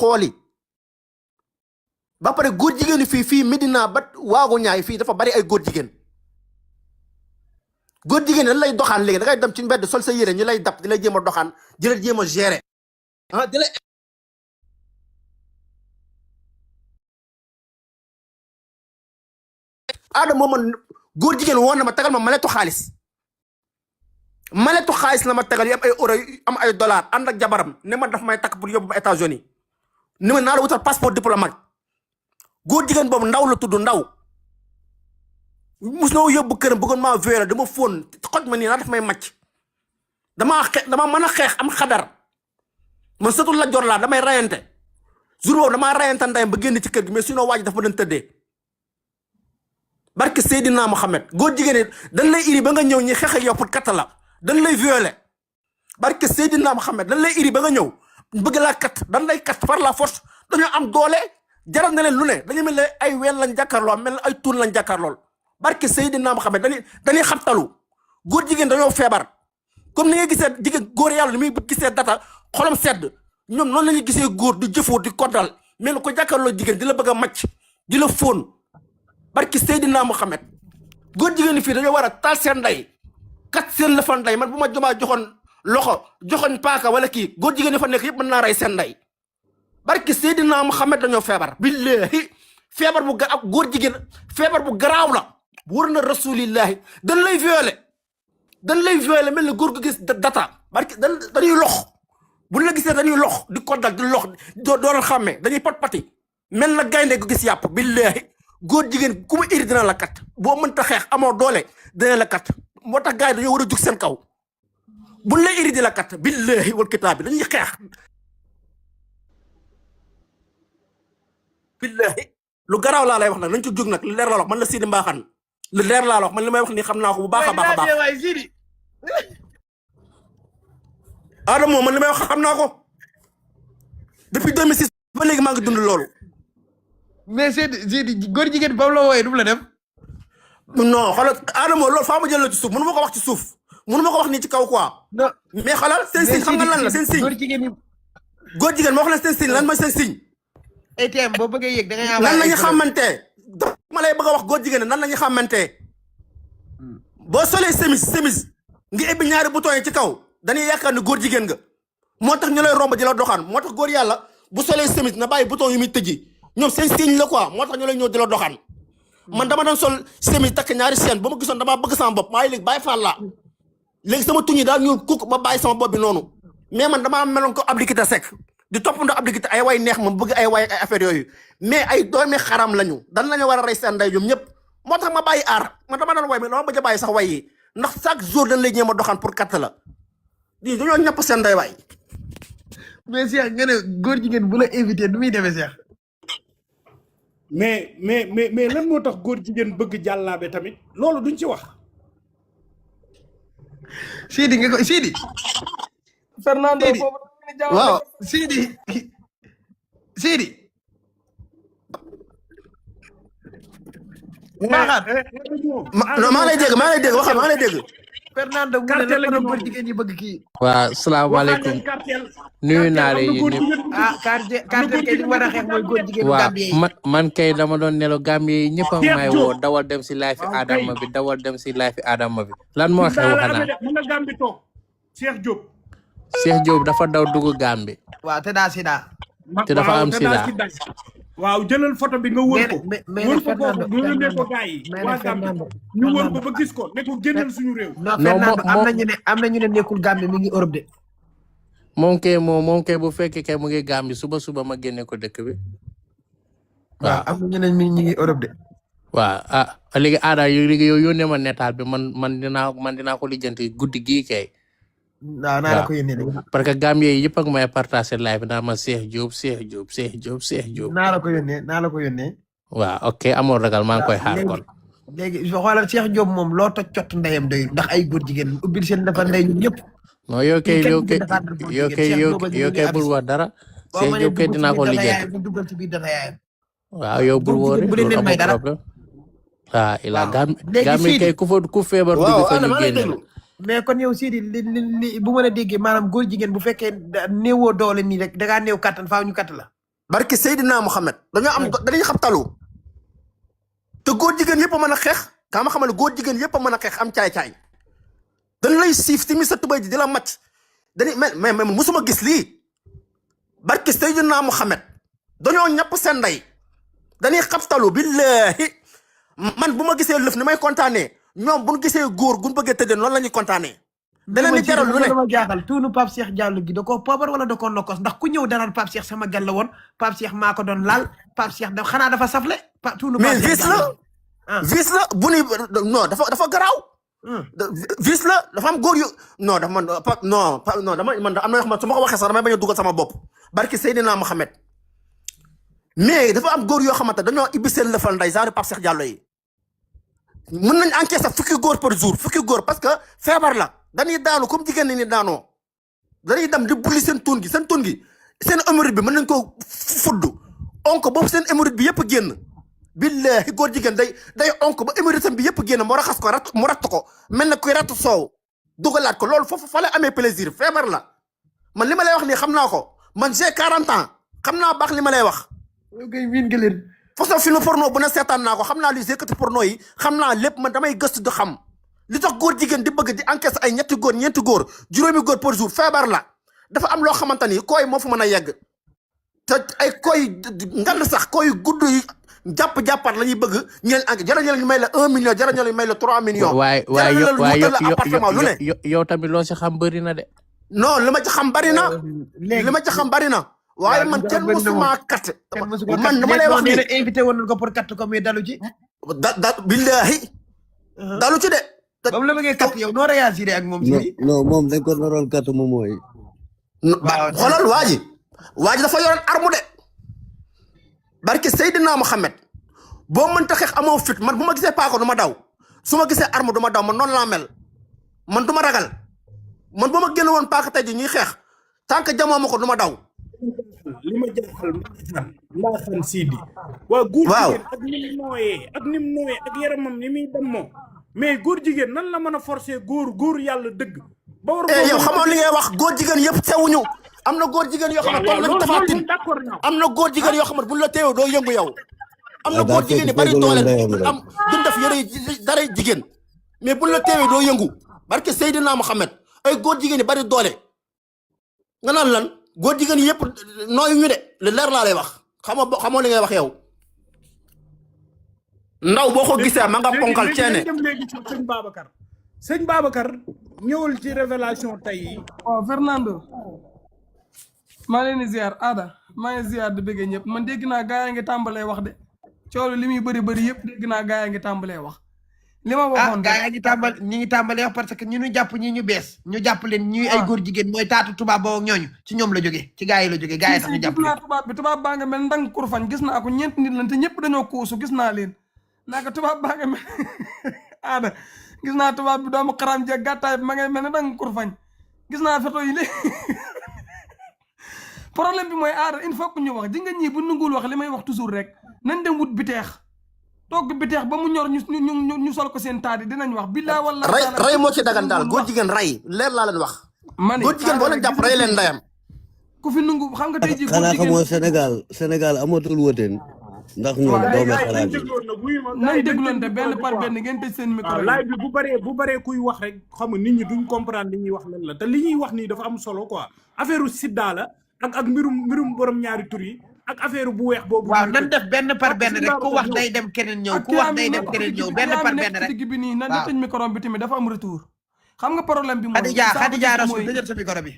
xooli ba pare góor jigéen fii Medina ba waagu ñaay fii dafa bari ay góor jigéen dañ lay doxaan léegi da ngay dem ci mbedd sol sa yére ñu lay dab di lay jéem a doxaan di la jéem a gérer di la Adama man góor jigéen woon na ma tagal ma maletu xaalis la ma tagal yu am ay euro am ay dollar ànd ak jabaram ne ma daf may takk pour yóbbu ma États-Unis ni ma naa la wutal passeport diplomate góor jigéen boobu ndaw la tudd ndaw mus na yóbbu këram bëggoon maa violer dama fóon xoj ma nii naa daf may màcc dama mën a xeex am xadar man sëtul la jor laa damay rayante jour boobu damaa rayante ndayam ba génn ci kër gi mais sinon waaj dafa doon tëddee barke Seydina Mohamed góor jigéen dañ lay iri ba nga ñëw ñi xeex ak yow pour katt la dañ lay violer barke Seydina Mohamed dañ lay iri ba nga ñëw bëgg laa kat dañ lay kat par la force dañoo am doole jaral na leen lu ne dañu mel ne ay weel lañ jàkkaarloo mel ne ay tuun lañ jàkkaarlool barke Seydina Mohamed dañuy xabtalu góor jigéen dañoo feebar comme ni nga gisee jigéen góor yàlla ni muy gisee data xolam sedd ñoom noonu la ñuy gisee góor di jëfoo di koddal mel ne ko jàkkaarloo jigéen di la bëgg a màcc di la fóon barke Seydina Mohamed góor jigéen ñi fii dañoo war a taal seen ndey kat seen la fa ndey man bu ma jomaa joxoon loxo joxoñ paaka wala kii góor jigéen ñi fa nekk yëpp mën naa rey seen ndey barke Seydina Mohamed dañoo feebar billahi feebar bu ak góor jigéen feebar bu garaaw la wër na rasulillahi dañ lay violer mel ni góor gu gis data barke dañuy lox buñ la gisee dañuy lox di koddal di lox doon xàmmee dañuy pati mel na gaynde gu gis yàpp billahi góor jigéen ku mu iri dina la kat boo mënta xeex amoo doole dina la kat moo tax gars yi dañoo war a jug seen kaw buñ la iri di la kat billahi wal kitaab bi dañuy xeex billahi lu garaaw laa lay wax nag nañ ci jug nag lu leer laa wax man la Sidi Mbaxane lu leer laa wax man li may wax nii xam naa ko bu baax a baax a baax Adamo man li may wax xam naa ko depuis 2006 ba léegi maa ngi dund loolu. mais Sidi góor jigéen ba la wooyee du la dem. non xoolal Adamo loolu faa ma jël la ci suuf mënu ma ko wax ci suuf mënu ma ko wax nii ci kaw quoi. non mais xoolal seen signe xam nga lan la seen signe. góor jigéen moo xam ne seen signe lan mooy seen signe. ATM boo bëggee yëg da ngay am. nan la ñu xamante ma lay bëgg a wax góor jigéen nan la ñu xamante boo solee semis ngi ebbi ñaari bouton yi ci kaw dañuy yaakaar ne góor jigéen nga moo tax ñu lay romb di la doxaan moo tax góor yàlla bu solee semis na bàyyi bouton yu muy tëjji ñoom seen signe la quoi moo tax ñu lay ñëw di la doxaan man dama doon sol semis takk ñaari chaîne ba ma gisoon damaa bëgg sama bopp waaye léegi bàyyi faal laa léegi sama tuñ yi daal ñuul kuk ma bàyyi sama bopp bi noonu mais man damaa meloon ko abdikita sec di toppandoo abdikita ay way neex ma bëgg ay way ay affaire yooyu mais ay doomi xaram lañu dan lañu war a rey seen ndey ñoom ñëpp moo tax ma bàyyi aar man dama doon way mais dama bëgg a bàyyi sax way yi ndax chaque jour dañ lay ñeema doxaan pour katt la di dañoo ñàpp seen ndey waay. mais Cheikh nga ne góor jigéen bu la invité nu muy demee Cheikh. mais lan moo tax góor jigéen bëgg jàllaabe tamit loolu duñ ci wax. Sidi nga ko Sidi. Fernando waaw Sidi. maa lay dégg waxal maa lay dégg. Fernando mu ne la góor jigéen ñi bëgg kii. waaw salaamaaleykum nuyu naa leen yéen ñëpp. cartel kay li war a xeex mooy góor jigéen Gambie yi. man kay dama doon nelo Gambie yi ñëpp a may woo dawal dem si live Adama bi dawal dem si live Adama bi lan moo xew xanaa. mën na Gambie toog Cheikh Diop. Cheikh Diop dafa daw dugg Gambie. waaw te daa sida. te dafa am sida. waaw jëlal photo bi nga wër ko. wër ko foofu nga yónnee ko gars yi. waa Gambie ñu wër ko ba gis ko ne ko génnal suñu réew. non Fernando am na ñu ne nekkul Gambie mi ngi Europe de. moom kay bu fekkee kay mu ngi Gambie suba ma génne ko dëkk bi. waaw am na ñu ne ñu ngi Europe de. waaw léegi aada yow yónnee ma netaal bi man dinaa ko lijjanti guddi gii kay. waaw naa la ko yónnee de. parce que Gambie yi yëpp ak may partagé live naa ma Cheikh Diop. naa la ko yónnee. waaw ok amoon ragal maa ngi koy xaar kon. léegi xoolal Cheikh Diop moom loo toj cot ndeyam doy ndax ay góor jigéen ubbil seen dafa ndey ñun ñëpp. non yow kay bul wax dara. Cheikh Diop kay dinaa ko lijjanti. waaw yow bul wóore loolu amul problème. waaw ila Gambie kay ku feebar dugg fa ñu génne. mais kon yow Sidi li bu ma la déggee maanaam góor jigéen bu fekkee néewoo doole nii rek dangaa néew kattan faaw ñu katt la. barke Seydina Mohamed dañoo am dañuy xam talu te góor jigéen yëpp a mën a xeex kaa ma xamal góor jigéen yëpp a mën a xeex am caay-caay dañ lay siif ti mi sa tubay ji di la macc dañuy mais musuma gis lii barke Seydina Mohamed dañoo ñàpp seen ndey dañuy xam talu billahi man bu ma gisee lëf ni may kontaanee ñoom bu ñu gisee góor gu ñu bëggee tëddee noonu la ñuy kontaanee. danañ ni jaral lu ne dama jaaxal tuunu Pape Cheikh Diallo gi da koo poobar wala da koo nokkos ndax ku ñëw danaan Pape Cheikh sama gal la woon Pape Cheikh maa ko doon laal Pape Cheikh da xanaa dafa safle tuunu Pape mais Cheikh vice la bu ni non dafa garaaw vice la dafa am góor yu non dafa man non dama man am na yoo xam ne su ma ko waxee sax damay bañ a dugal sama bopp barki Seydina Mohamed mais dafa am góor yoo xamante dañoo ibbi seen lëfal nday genre Pape Cheikh Diallo yi mën nañ encaisser fukki góor par jour fukki góor parce que feebar la dañuy daanu comme jigéen ñi daanoo dañuy dem di bulli seen tuun gi seen hémorroïde bi mën nañ ko fudd onk boobu seen hémorroïde bi yëpp génn billahi góor jigéen day onk ba hémorroïde sam bi yëpp génn mu raxas ko mu ratt ko mel na kuy ratt soow dugalaat ko loolu foofu fa la amee plaisir feebar la man li ma lay wax nii xam naa ko man j'ai 40 ans xam naa baax li ma lay wax façon film porno bu ne seetaan naa ko xam naa li yëkkati porno yi xam naa lépp man damay gëstu di xam li tax góor jigéen di bëgg di encaisse ay ñeenti góor ñeenti góor juróomi góor par jour feebar la dafa am loo xamante ni kooy moo fa mën a yegg te ay kooy ngand sax kooy gudd yi jàpp-jàppaat la ñuy bëgg ñeen enquête jaral ñu may la 1 million jaral ñu may la 3 millions waaye yow tamit loo si xam bëri na de non li ma ci xam bëri na li ma ci xam bëri na waaye man kenn musuma kat man dama lay wax ni invité woon ko pour kat ko mais dalu ci billahi dalu ci de ba mu la bëggee kat yow noo réagir ak moom si non moom dañ ko naroon kat moom mooy xoolal waa ji dafa yoroon arme de barke Seydina Mohamed boo mënta xeex amoo fit man bu ma gisee paako du ma daw su ma gisee arme du ma daw man noonu laa mel man du ma ragal man bu ma génn woon paaka tey ji ñuy xeex tant que jamoo ma ko du ma daw li ma jaaxal mbaaxaan Sidi waa góor jigéen ak ni mu nooyee ak yaramam ni muy demmoo mais góor jigéen nan la mën a forcer góor yàlla dëgg ba war yow xamoo li ngay wax góor jigéen yëpp sewuñu am na góor jigéen yoo xam ne toll nañ tafaatin am na góor jigéen yoo xam ne buñ la teewoo doo yëngu yow am na góor jigéen yi bari doole duñ def yëre dara jigéen mais buñ la teewee doo yëngu barke Seydina Mohamed ay góor jigéen yi bari doole nga naan lan góor jigéen yëpp nooyu ñu de lu leer laa lay wax xamoo li ngay wax yow ndaw boo ko gisee ma nga ponkal ceene léegi ci sëñ Babacar ñëwal ci révélation tey yi Fernando maa leen di ziar Ada maa ngi ziar di bëggee ñëpp man dégg naa gaa yaa ngi tàmbalee wax de coolu li muy bëri yëpp dégg naa gaa yaa ngi tàmbalee wax li ma waxoon gaa yaa ngi tàmbalee wax parce que ñu jàpp ñu bees ñu jàpp leen ñuy ay góor jigéen mooy taatu tubaab boo ñooñu ci ñoom la jógee ci gaa yi la jógee gaa yi tax ñu jàpp leen tubaab baa nga mel ndang kurfañ gis naa ko ñeent nit lan te ñëpp dañoo kuusu gis naa leen naaka tubaab baa nga mel Ada gis naa tubaab bi doomu xaram jeeg gàttaay bi ma ngay mel ne ndang kurfañ gis naa photo yi léegi problème bi mooy Ada il faut que ñu wax di nga ñii bu nungul wax li may wax toujours rek nañ dem wut biteex togg biteex ba mu ñor ñu sol ko seen taat yi dinañ wax billaa wala ray moo ci dagan daal góor jigéen ray leer laa leen wax góor jigéen boo leen jàpp ray leen ndayam ku fi nungu xam nga tey ji xanaa xamoo Sénégal amatul wëteen ndax ñoom doome xalaat yi nañ dégloonte benn par benn ngeen tëj seen micro live bi bu baree kuy wax rek xam nga nit ñi duñ comprendre li ñuy wax lan la te li ñuy wax nii dafa am solo quoi affaire u sidda la ak mbirum borom ñaari tur yi ak affaire bu weex boobu waaw nan def benn par benn rek ku wax day dem keneen ñëw ku wax day dem keneen ñëw benn par benn rek digg bi nii nañ tëj micro bi tamit dafa am retour xam nga problème bi mooy Khadija Rasoul dëjël sa micro bi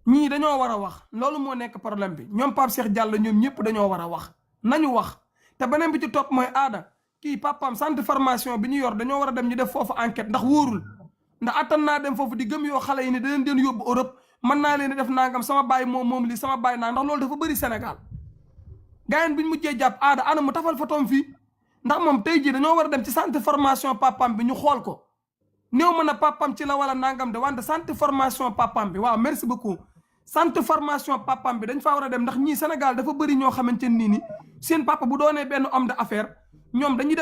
ñii dañoo war a wax loolu moo nekk problème bi ñoom Pape Cheikh Diallo ñoom ñëpp dañoo war a wax nañu wax te beneen bi ci topp mooy Ada kii papam centre formation bi ñu yor dañoo war a dem ñu def foofu enquête ndax wóorul ndax attan naa dem foofu di gëm yoo xale yi ne da leen den yóbbu Europe mën naa leen di def nangam sama baay moom lii sama baay naa ndax loolu dafa bëri Sénégal gaayen bi ñu mujjee jàpp Ada ana mu tafal photom fii ndax moom tey jii dañoo war a dem ci centre formation papam bi ñu xool ko néew mën a papam ci la wala nangam de wante centre formation papam bi waaw merci beaucoup centre formation papam bi dañ faa war a dem ndax ñii Sénégal dafa bëri ñoo xamante nii ni seen papa bu doonee benn homme d'affaires ñoom dañuy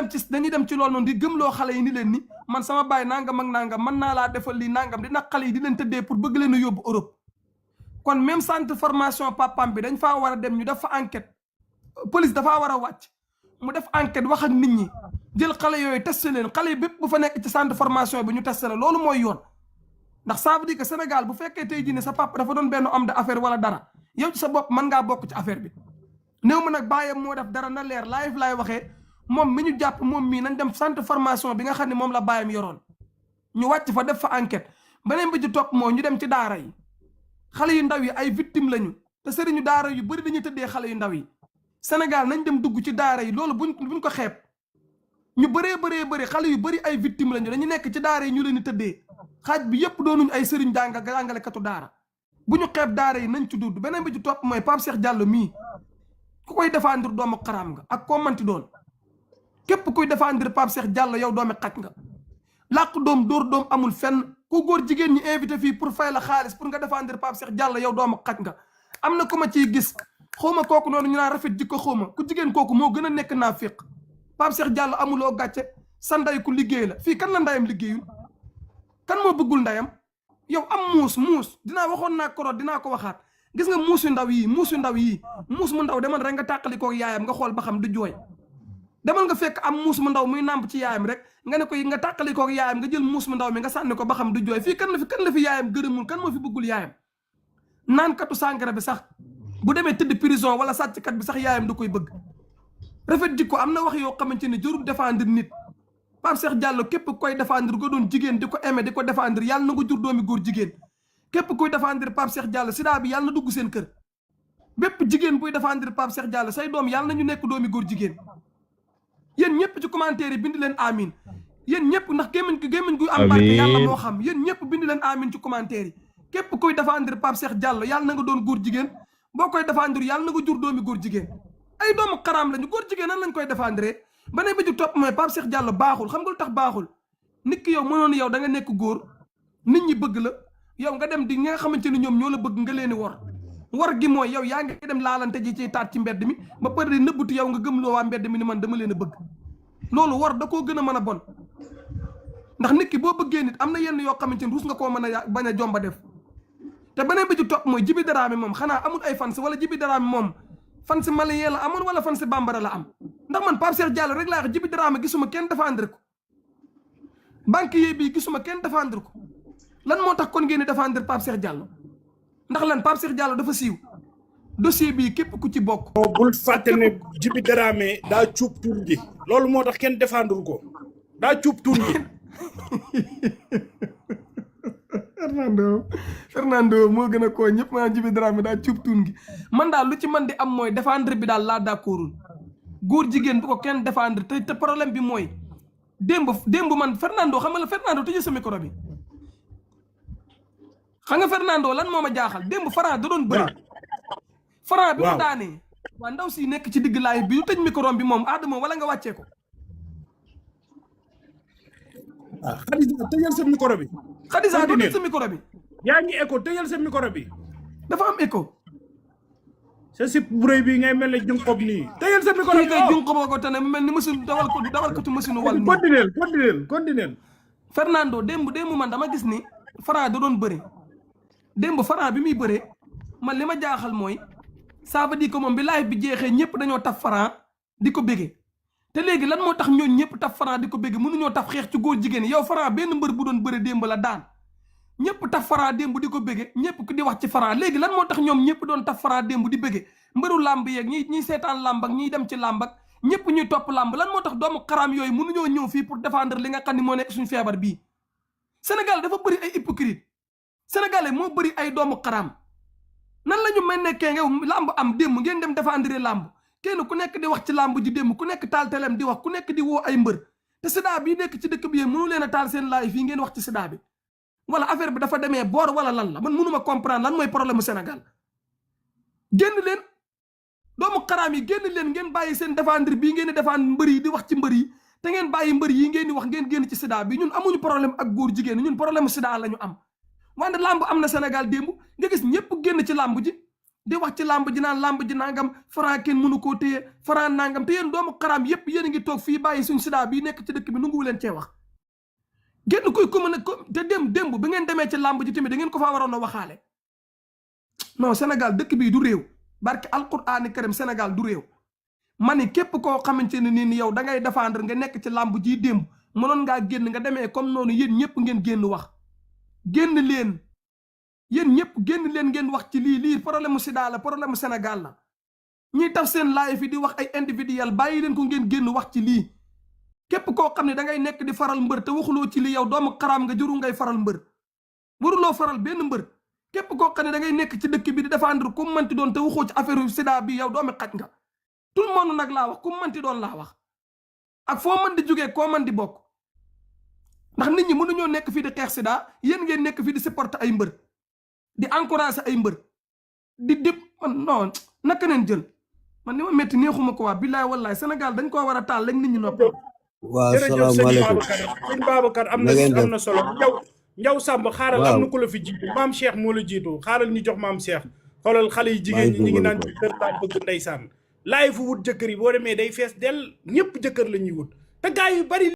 dem ci loolu noonu di gëmloo xale yi ni leen ni man sama baay nangam ak nangam mën naa laa defal lii nangam dina xale yi di leen tëddee pour bëgg leen a yóbbu Europe kon même centre formation papam bi dañ faa war a dem ñu def fa enquête police dafaa war a wàcc mu def enquête wax ak nit ñi jël xale yooyu testé leen xale yi bépp bu fa nekk ci centre formation bi ñu testé la loolu mooy yoon ndax ça veut dire que Sénégal bu fekkee tey jii ne sa papa dafa doon benn homme d'affaires wala dara yow ci sa bopp mën ngaa bokk ci affaire bi néew ma nag bàyyam moo def dara na leer live laay waxee moom mi ñu jàpp moom mii nañ dem centre formation bi nga xam ne moom la bàyyam yoroon ñu wàcc fa def fa enquête beneen bi ci topp moo ñu dem ci daara yi xale yu ndaw yi ay victime lañu te sëriñu daara yu bëri dañuy tëddee xale yu ndaw yi Sénégal nañ dem dugg ci daara yi loolu buñ ko xeeb ñu bëri xale yu bëri ay victime lañu dañu nekk ci daara yi ñu leen di tëddee xaaj bi yëpp doonuñ ay sëriñ jàngalekatu daara bu ñu xeeb daara yi nañ ci dudd beneen bi ci topp mooy Pape Cheikh Diallo mii ku koy défendre doomu xaraam nga ak koo manti doon képp kuy défendre Pape Cheikh Diallo yow doomi xaj nga làq doom dóor doom amul fenn ku góor jigéen ñi invité fii pour fay la xaalis pour nga défendre Pape Cheikh Diallo yow doomu xaj nga am na ku ma ciy gis xawma kooku noonu ñu naan rafet jikko xawma ku jigéen kooku moo gën a nekk naa féq Pape Cheikh Diallo amuloo gàcce sa nday ku liggéey la fii kan la ndayam liggéeyul kan moo bëggul ndayam yow am muus dinaa waxoon naa koro dinaa ko waxaat gis nga muus yu ndaw yii muus mu ndaw demal rek nga tàqali koog yaayam nga xool ba xam du jooy demal nga fekk am muus mu ndaw muy nàmp ci yaayam rek nga ne ko nga tàqali koog yaayam nga jël muus mu ndaw mi nga sànni ko ba xam du jooy fii kan la fi yaayam gërëmul kan moo fi bëggul yaayam naan katu sàngara bi sax bu demee tëdd prison wala sàcckat bi sax yaayam da koy bëgg rafet jikko am na wax yoo xamante ni jarul défendre nit Pape Cheikh Diallo képp koy défendre nga doon jigéen di ko aimé di ko défendre yàlla na nga jur doomi góor jigéen képp kuy défendre Pape Cheikh Diallo sida bi yàlla na dugg seen kër bépp jigéen buy défendre Pape Cheikh Diallo say doom yàlla na ñu nekk doomi góor jigéen yéen ñëpp ci commentaire yi bind leen amin yéen ñëpp ndax gémmiñ gu am barke yàlla moo xam yéen ñëpp bind leen amin ci commentaire yi képp kuy défendre Pape Cheikh Diallo yàlla na nga doon góor jigéen boo koy défendre yàlla na nga jur doomi góor jigéen ay doomu xaraam lañu góor jigéen nan lañ koy défendre beneen bi ci topp mooy Pape Cheikh Diallo baaxul xam nga lu tax baaxul nit ki yow mënoon yow da nga nekk góor nit ñi bëgg la yow nga dem di nga xamante ni ñoom ñoo la bëgg nga leen di war gi mooy yow yaa ngi dem laalante ji ci taat ci mbedd mi ba pare di nëbbutu yow nga gëm loo waa mbedd mi ni man dama leen a bëgg loolu war da koo gën a mën a bon ndax nit ki boo bëggee nit am na yenn yoo xamante ni rus nga koo mën a bañ a jomba def te beneen bi ci topp mooy Djiby Dramé moom xanaa amul ay fans wala Djiby Dramé moom fans malien la amoon wala fans bambara la am ndax man Pape Cheikh Diallo rek laa wax Djiby Dramé gisuma kenn défendre ko banquier bi gisuma kenn défendre ko lan moo tax kon ngeen di défendre Pape Cheikh Diallo ndax lan Pape Cheikh Diallo dafa siiw dossier bii képp ku ci bokk. bul fàtte ne Djiby Dramé daa cuub tur gi loolu moo tax kenn défendre ko daa cuub tur gi. Fernando moo gën a koo ñëpp maa Djiby Dramé daa cuub tuun gi man daal lu ci man di am mooy défendre bi daal laa d'accordul góor jigéen bu ko kenn défendre te problème bi mooy démb man Fernando xam nga la Fernando tëjee sa micro bi xam nga Fernando lan moo ma jaaxal démb Franc da doon bëri Franc bi mu daanee waa ndaw si nekk ci digg live bi yu tëj micro bi moom Adama wala nga wàccee ko Khadija tëjal sa micro bi. Khadija doo tëj sa micro bi. yaa ngi écho tëjal sa micro bi. dafa am écho. sa sip bu rëy bi ngay mel ne junqob nii. tëjal sa micro bi kay junqoboo ko tane mu mel ni machine dawalkatu machine wàll. continuel. Fernando démb man dama gis ni Franc da doon bëri démb Franc bi muy bëree man li ma jaaxal mooy ça veut dire que moom bi live bi jeexee ñëpp dañoo taf Franc di ko bége. te léegi lan moo tax ñooñu ñëpp taf Franc di ko bëgg mënuñoo taf xeex ci góor jigéen yow Franc benn mbër bu doon bëre démb la daan ñëpp taf Franc démb di ko bëgge ñëpp di wax ci Franc léegi lan moo tax ñoom ñëpp doon taf Franc démb di bëgge mbëru làmb yeeg ñiy seetaan làmb ak ñiy dem ci làmb ak ñëpp ñuy topp làmb lan moo tax doomu xaraam yooyu mënuñoo ñëw fii pour défendre li nga xam ne moo nekk suñu feebar bii Sénégal dafa bëri ay hypocrite sénégalais moo bëri ay doomu xaraam nan la ñu may nekkee nga làmb am démb ngeen dem défendre làmb kenn ku nekk di wax ci làmb ji démb ku nekk taal telem di wax ku nekk di woo ay mbër te sida bi nekk ci dëkk bi yéen mënu leen a taal seen laay fii ngeen wax ci sida bi wala affaire bi dafa demee boor wala lan la man mënuma comprendre lan mooy problème mu Sénégal génn leen doomu xaraam yi génn leen ngeen bàyyi seen défendre bii ngeen di défendre mbër yi di wax ci mbër yi te ngeen bàyyi mbër yi ngeen di wax ngeen génn ci sida bi ñun amuñu problème ak góor jigéen ñun problème sida la ñu am wante làmb am na Sénégal démb nga gis ñëpp génn ci làmb ji di wax ci làmb ji naan làmb ji nangam Franc kenn mënu koo téye Franc nangam te yéen doomu xaraam yépp yéen a ngi toog fii bàyyi suñ sida bii nekk ci dëkk bi nanguwu leen cee wax génn koy ko mën a te démb bi ngeen demee ci làmb ji tamit da ngeen ko faa waroon a waxaale non Sénégal dëkk bii du réew barke alqur'ani karim Sénégal du réew ma ni képp koo xamante ne nii yow da ngay défendre nga nekk ci làmb ji démb mënoon ngaa génn nga demee comme noonu yéen ñëpp ngeen génn wax génn leen yéen ñëpp génn leen ngeen wax ci lii problème mu Sida la problème mu Sénégal la ñiy taf seen live fi di wax ay individuel bàyyi leen ko ngeen génn wax ci lii képp koo xam ne da ngay nekk di faral mbër te waxuloo ci lii yow doomu xaraam nga juru ngay faral mbër waruloo faral benn mbër képp koo xam ne da ngay nekk ci dëkk bi di défendre ku manti doon te waxoo ci affaire Sida bi yow doomi xaj nga tout le monde nag laa wax ku manti doon laa wax ak foo mën di jógee koo mën di bokk ndax nit ñi mënuñoo nekk fii di xeex Sida yéen ngeen nekk fii di supporter ay mbër di encourager ay mbër di dép man non naka neen jël man ni ma métti neexuma ko waa billaay wallaay Sénégal dañ koo war a taal rek nit ñi noppi. waaw salaamaaleykum sëñ Babacar am na solo Njaw Sàmb xaaral am na ku la fi jiitu maam Cheikh moo la jiitu xaaral ñu jox maam Cheikh xoolal xale yi jigéen ñi ñu ngi naan ci kër taa bëgg ndeysaan laay fu wut jëkkër yi boo demee day fees del ñëpp jëkkër la ñuy wut te gaa yu bari